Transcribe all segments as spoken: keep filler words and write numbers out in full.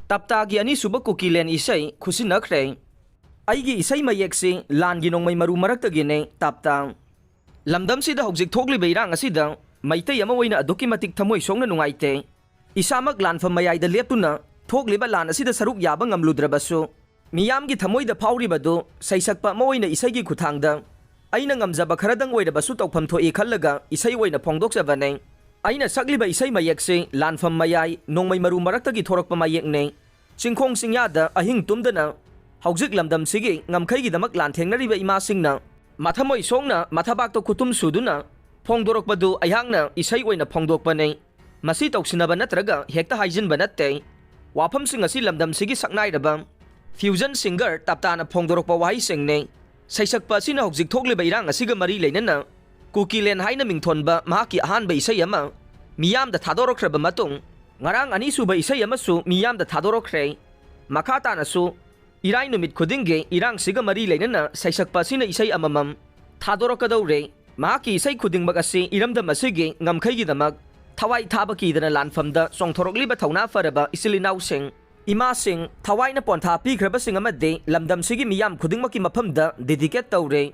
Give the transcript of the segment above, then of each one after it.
ꯇꯞꯇꯥꯒꯤ ꯑꯅꯤꯁꯨꯕ ꯀꯨꯀꯤꯂꯦꯟ ꯏꯁꯩ ꯈꯨꯠꯁꯤꯟꯅꯈ꯭ꯔꯦ꯫ ꯑꯩꯒꯤ ꯏꯁꯩ ꯃꯌꯦꯛꯁꯤ ꯂꯥꯟꯒꯤ ꯅꯣꯡꯃꯩ ꯃꯔꯨ ꯃꯔꯛꯇꯒꯤꯅꯦ, ꯇꯞꯇꯥ꯫ ꯂꯝꯗꯝꯁꯤꯗ ꯍꯧꯖꯤꯛ ꯊꯣꯛꯂꯤꯕ ꯏꯔꯥꯡ ꯑꯁꯤꯗ ꯃꯩꯇꯩ ꯑꯃ ꯑꯣꯏꯅ ꯑꯗꯨꯛꯀꯤ ꯃꯇꯤꯛ ꯊꯃꯣꯏ ꯁꯣꯛꯅ ꯅꯨꯡꯉꯥꯏꯇꯦ꯫ ꯏꯁꯥꯃꯛ ꯂꯥꯟꯐꯝ ꯃꯌꯥꯏꯗ ꯂꯦꯞꯇꯨꯅ ꯊꯣꯛꯂꯤꯕ ꯂꯥꯟ ꯑꯁꯤꯗ ꯁꯔꯨꯛ ꯌꯥꯕ ꯉꯝꯂꯨꯗ꯭ꯔꯕꯁꯨ, ꯃꯤꯌꯥꯝꯒꯤ ꯊꯃꯣꯏꯗ ꯐꯥꯎꯔꯤꯕꯗꯨ ꯁꯩꯁꯛꯄ ꯑꯃ ꯑꯣꯏꯅ ꯏꯁꯩꯒꯤ ꯈꯨꯠꯊꯥꯡꯗ ꯑꯩꯅ ꯉꯝꯖꯕ ꯈꯔꯗꯪ ꯑꯣꯏꯔꯕꯁꯨ ꯇꯧꯐꯝ ꯊꯣꯛꯏ ꯈꯜꯂꯒ ꯏꯁꯩ ꯑꯣꯏꯅ ꯐꯣꯡꯗꯣꯛꯆꯕꯅꯦ꯫ ꯑꯩꯅ ꯁꯛꯂꯤꯕ ꯏꯁꯩ ꯃꯌꯦꯛꯁꯤ ꯂꯥꯟꯐꯝ ꯃꯌꯥꯏ, ꯅꯣꯡꯃꯩ ꯃꯔꯨ ꯃꯔꯛꯇꯒꯤ ꯊꯣꯔꯛꯄ ꯃꯌꯦꯛꯅꯦ꯫ ꯆꯤꯡꯈꯣꯡ ꯆꯤꯡꯌꯥꯗ ꯑꯍꯤꯡ ꯇꯨꯝꯗꯅ ꯍꯧꯖꯤꯛ ꯂꯝꯗꯝꯁꯤꯒꯤ ꯉꯝꯈꯩꯒꯤꯗꯃꯛ ꯂꯥꯟꯊꯦꯡꯅꯔꯤꯕ ꯏꯃꯥꯁꯤꯡꯅ ꯃꯊꯃꯣꯏ ꯁꯣꯛꯅ ꯃꯊꯕꯥꯛꯇ ꯈꯨꯠꯇꯨꯝ ꯁꯨꯗꯨꯅ ꯐꯣꯡꯗꯣꯔꯛꯄꯗꯨ ꯑꯩꯍꯥꯛꯅ ꯏꯁꯩ ꯑꯣꯏꯅ ꯐꯣꯡꯗꯣꯛꯄꯅꯦ꯫ ꯃꯁꯤ ꯇꯧꯁꯤꯟꯅꯕ ꯅꯠꯇ꯭ꯔꯒ ꯍꯦꯛꯇ ꯍꯥꯏꯖꯤꯟꯕ ꯅꯠꯇꯦ꯫ ꯋꯥꯐꯝꯁꯤꯡ ꯑꯁꯤ ꯂꯝꯗꯝꯁꯤꯒꯤ ꯁꯛꯅꯥꯏꯔꯕ fusion singer ꯇꯞꯇꯥꯅ ꯐꯣꯡꯗꯣꯔꯛꯄ ꯋꯥꯍꯩꯁꯤꯡꯅꯤ꯫ ꯁꯩꯁꯛꯄ ꯑꯁꯤꯅ ꯍꯧꯖꯤꯛ ꯊꯣꯛꯂꯤꯕ ꯏꯔꯥꯡ ꯑꯁꯤꯒ ꯃꯔꯤ ꯂꯩꯅꯅ ꯀꯨꯀꯤꯂꯦꯟ ꯍꯥꯏꯅ ꯃꯤꯡꯊꯣꯟꯕ ꯃꯍꯥꯛꯀꯤ ꯑꯍꯥꯟꯕ ꯏꯁꯩ ꯑꯃ ꯃꯤꯌꯥꯝꯗ ꯊꯥꯗꯣꯔꯛꯈ꯭ꯔꯕ ꯃꯇꯨꯡ, ꯉꯔꯥꯡ ꯑꯅꯤꯁꯨꯕ ꯏꯁꯩ ꯑꯃꯁꯨ ꯃꯤꯌꯥꯝꯗ ꯊꯥꯗꯣꯔꯛꯈ꯭ꯔꯦ꯫ ꯃꯈꯥ ꯇꯥꯅꯁꯨ ꯏꯔꯥꯏ ꯅꯨꯃꯤꯠ ꯈꯨꯗꯤꯡꯒꯤ ꯏꯔꯥꯡꯁꯤꯒ ꯃꯔꯤ ꯂꯩꯅꯅ ꯁꯩꯁꯛꯄ ꯑꯁꯤꯅ ꯏꯁꯩ ꯑꯃꯃꯝ ꯊꯥꯗꯣꯔꯛꯀꯗꯧꯔꯦ꯫ ꯃꯍꯥꯛꯀꯤ ꯏꯁꯩ ꯈꯨꯗꯤꯡꯃꯛ ꯑꯁꯤ ꯏꯔꯝꯗꯝ ꯑꯁꯤꯒꯤ ꯉꯝꯈꯩꯒꯤꯗꯃꯛ ꯊꯋꯥꯏ ꯊꯥꯕ ꯀꯤꯗꯅ ꯂꯥꯟꯐꯝꯗ ꯆꯣꯡꯊꯣꯔꯛꯂꯤꯕ ꯊꯧꯅꯥ ꯐꯔꯕ ꯏꯆꯤꯜ ꯏꯅꯥꯎꯁꯤꯡ, ꯏꯃꯥꯁꯤꯡ, ꯊꯋꯥꯏꯅ ꯄꯣꯟꯊꯥ ꯄꯤꯈ꯭ꯔꯕꯁꯤꯡ ꯑꯃꯗꯤ ꯂꯝꯗꯝꯁꯤꯒꯤ ꯃꯤꯌꯥꯝ ꯈꯨꯗꯤꯡꯃꯛꯀꯤ ꯃꯐꯝꯗ dedicate ꯇꯧꯔꯦ꯫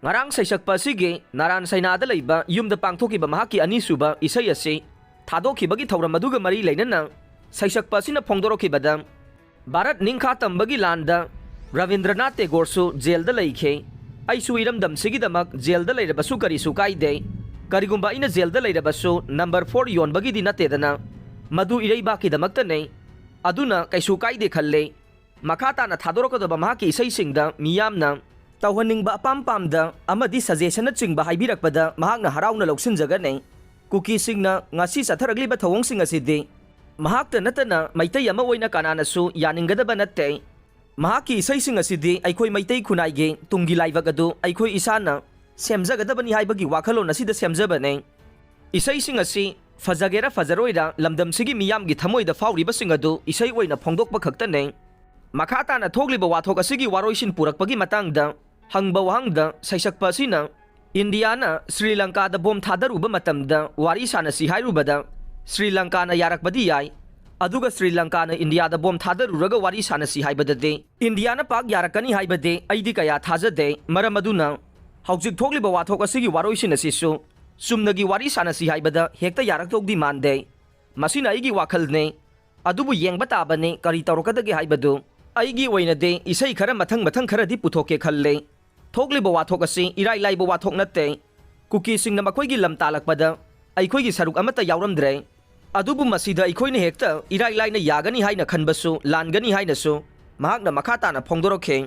ꯉꯔꯥꯡ ꯁꯩꯁꯛꯄ ꯑꯁꯤꯒꯤ ꯅꯥꯔꯥꯟ ꯁꯩꯅꯥꯗ ꯂꯩꯕ ꯌꯨꯝꯗ ꯄꯥꯡꯊꯣꯛꯈꯤꯕ ꯃꯍꯥꯛꯀꯤ ꯑꯅꯤꯁꯨꯕ ꯏꯁꯩ ꯑꯁꯤ ꯊꯥꯗꯣꯛꯈꯤꯕꯒꯤ ꯊꯧꯔꯝ ꯑꯗꯨꯒ ꯃꯔꯤ ꯂꯩꯅꯅ ꯁꯩꯁꯛꯄ ꯑꯁꯤꯅ ꯐꯣꯡꯗꯣꯔꯛꯈꯤꯕꯗ, ꯚꯥꯔꯠ ꯅꯤꯡꯈꯥ ꯇꯝꯕꯒꯤ ꯂꯥꯟꯗ ꯔꯕꯤꯟꯗ꯭ꯔꯅꯥꯊ ꯇꯦꯒꯣꯔꯁꯨ ꯖꯦꯜꯗ ꯂꯩꯈꯤ꯫ ꯑꯩꯁꯨ ꯏꯔꯝꯗꯝꯁꯤꯒꯤꯗꯃꯛ ꯖꯦꯜꯗ ꯂꯩꯔꯕꯁꯨ ꯀꯔꯤꯁꯨ ꯀꯥꯏꯗꯦ꯫ ꯀꯔꯤꯒꯨꯝꯕ ꯑꯩꯅ ꯖꯦꯜꯗ ꯂꯩꯔꯕꯁꯨ number four ꯌꯣꯟꯕꯒꯤꯗꯤ ꯅꯠꯇꯦꯗꯅ, ꯃꯗꯨ ꯏꯔꯩꯕꯥꯛꯀꯤꯗꯃꯛꯇꯅꯦ꯫ ꯑꯗꯨꯅ ꯀꯩꯁꯨ ꯀꯥꯏꯗꯦ ꯈꯜꯂꯦ꯫ ꯃꯈꯥ ꯇꯥꯅ ꯊꯥꯗꯣꯔꯛꯀꯗꯕ ꯃꯍꯥꯛꯀꯤ ꯏꯁꯩꯁꯤꯡꯗ ꯃꯤꯌꯥꯝꯅ ꯇꯧꯍꯟꯅꯤꯡꯕ ꯑꯄꯥꯝ ꯄꯥꯝꯗ ꯑꯃꯗꯤ suggestionꯅꯆꯤꯡꯕ ꯍꯥꯏꯕꯤꯔꯛꯄꯗ ꯃꯍꯥꯛꯅ ꯍꯔꯥꯎꯅ ꯂꯧꯁꯤꯟꯖꯒꯅꯤ꯫ ꯀꯨꯀꯤꯁꯤꯡꯅ ꯉꯁꯤ ꯆꯠꯊꯔꯛꯂꯤꯕ ꯊꯧꯑꯣꯡꯁꯤꯡ ꯑꯁꯤꯗꯤ ꯃꯍꯥꯛꯇ ꯅꯠꯇꯅ ꯃꯩꯇꯩ ꯑꯃ ꯑꯣꯏꯅ ꯀꯅꯥꯅꯁꯨ ꯌꯥꯅꯤꯡꯒꯗꯕ ꯅꯠꯇꯦ꯫ ꯃꯍꯥꯛꯀꯤ ꯏꯁꯩꯁꯤꯡ ꯑꯁꯤꯗꯤ ꯑꯩꯈꯣꯏ ꯃꯩꯇꯩ ꯈꯨꯟꯅꯥꯏꯒꯤ ꯇꯨꯡꯒꯤ ꯂꯥꯏꯕꯛ ꯑꯗꯨ ꯑꯩꯈꯣꯏ ꯏꯁꯥꯅ ꯁꯦꯝꯖꯒꯗꯕꯅꯤ ꯍꯥꯏꯕꯒꯤ ꯋꯥꯈꯜꯂꯣꯟ ꯑꯁꯤꯗ ꯁꯦꯝꯖꯕꯅꯦ꯫ ꯏꯁꯩꯁꯤꯡ ꯑꯁꯤ ꯐꯖꯒꯦꯔꯥ ꯐꯖꯔꯣꯏꯔꯥ ꯂꯝꯗꯝꯁꯤꯒꯤ ꯃꯤꯌꯥꯝꯒꯤ ꯊꯃꯣꯏꯗ ꯐꯥꯎꯔꯤꯕꯁꯤꯡ ꯑꯗꯨ ꯏꯁꯩ ꯑꯣꯏꯅ ꯐꯣꯡꯗꯣꯛꯄ ꯈꯛꯇꯅꯦ꯫ ꯃꯈꯥ ꯇꯥꯅ ꯊꯣꯛꯂꯤꯕ ꯋꯥꯊꯣꯛ ꯑꯁꯤꯒꯤ ꯋꯥꯔꯣꯏꯁꯤꯟ ꯄꯨꯔꯛꯄꯒꯤ ꯃꯇꯥꯡꯗ ꯍꯪꯕ ꯋꯥꯍꯪꯗ ꯁꯩꯁꯛꯄ ꯑꯁꯤꯅ ꯏꯟꯗꯤꯌꯥꯅ ꯁ꯭ꯔꯤ ꯂꯪꯀꯥꯗ ꯕꯣꯝ ꯊꯥꯗꯔꯨꯕ ꯃꯇꯝꯗ ꯋꯥꯔꯤ ꯁꯥꯟꯅꯁꯤ ꯍꯥꯏꯔꯨꯕꯗ ꯁ꯭ꯔꯤ ꯂꯪꯀꯥꯅ ꯌꯥꯔꯛꯄꯗꯤ ꯌꯥꯏ, ꯑꯗꯨꯒ ꯁ꯭ꯔꯤ ꯂꯪꯀꯥꯅ ꯏꯟꯗꯤꯌꯥꯗ ꯕꯣꯝ ꯊꯥꯗꯔꯨꯔꯒ ꯋꯥꯔꯤ ꯁꯥꯟꯅꯁꯤ ꯍꯥꯏꯕꯗꯗꯤ ꯏꯟꯗꯤꯌꯥꯅ ꯄꯥꯛ ꯌꯥꯔꯛꯀꯅꯤ ꯍꯥꯏꯕꯗꯤ ꯑꯩꯗꯤ ꯀꯌꯥ ꯊꯥꯖꯗꯦ꯫ ꯃꯔꯝ ꯑꯗꯨꯅ ꯍꯧꯖꯤꯛ ꯊꯣꯛꯂꯤꯕ ꯋꯥꯊꯣꯛ ꯑꯁꯤꯒꯤ ꯋꯥꯔꯣꯏꯁꯤꯟ ꯑꯁꯤꯁꯨ ꯆꯨꯝꯅꯒꯤ ꯋꯥꯔꯤ ꯁꯥꯟꯅꯁꯤ ꯍꯥꯏꯕꯗ ꯍꯦꯛꯇ ꯌꯥꯔꯛꯇꯧꯗꯤ ꯃꯥꯟꯗꯦ꯫ ꯃꯁꯤꯅ ꯑꯩꯒꯤ ꯋꯥꯈꯜꯅꯤ꯫ ꯑꯗꯨꯕꯨ ꯌꯦꯡꯕ ꯇꯥꯕꯅꯤ ꯀꯔꯤ ꯇꯧꯔꯛꯀꯗꯒꯦ ꯍꯥꯏꯕꯗꯨ꯫ ꯑꯩꯒꯤ ꯑꯣꯏꯅꯗꯤ ꯏꯁꯩ ꯈꯔ ꯃꯊꯪ ꯃꯊꯪ ꯈꯔꯗꯤ ꯄꯨꯊꯣꯛꯀꯦ ꯈꯜꯂꯤ꯫ ꯊꯣꯛꯂꯤꯕ ꯋꯥꯊꯣꯛ ꯑꯁꯤ ꯏꯔꯥꯏ ꯂꯥꯏꯕ ꯋꯥꯊꯣꯛ ꯅꯠꯇꯦ꯫ ꯀꯨꯀꯤꯁꯤꯡꯅ ꯃꯈꯣꯏꯒꯤ ꯂꯝ ꯇꯥꯜꯂꯛꯄꯗ ꯑꯩꯈꯣꯏꯒꯤ ꯁꯔꯨꯛ ꯑꯃꯠꯇ ꯌꯥꯎꯔꯝꯗ꯭ꯔꯦ꯫ ꯑꯗꯨꯕꯨ ꯃꯁꯤꯗ ꯑꯩꯈꯣꯏꯅ ꯍꯦꯛꯇ ꯏꯔꯥꯏ ꯂꯥꯏꯅ ꯌꯥꯒꯅꯤ ꯍꯥꯏꯅ ꯈꯟꯕꯁꯨ ꯂꯥꯟꯒꯅꯤ ꯍꯥꯏꯅꯁꯨ ꯃꯍꯥꯛꯅ ꯃꯈꯥ ꯇꯥꯅ ꯐꯣꯡꯗꯣꯔꯛꯈꯤ꯫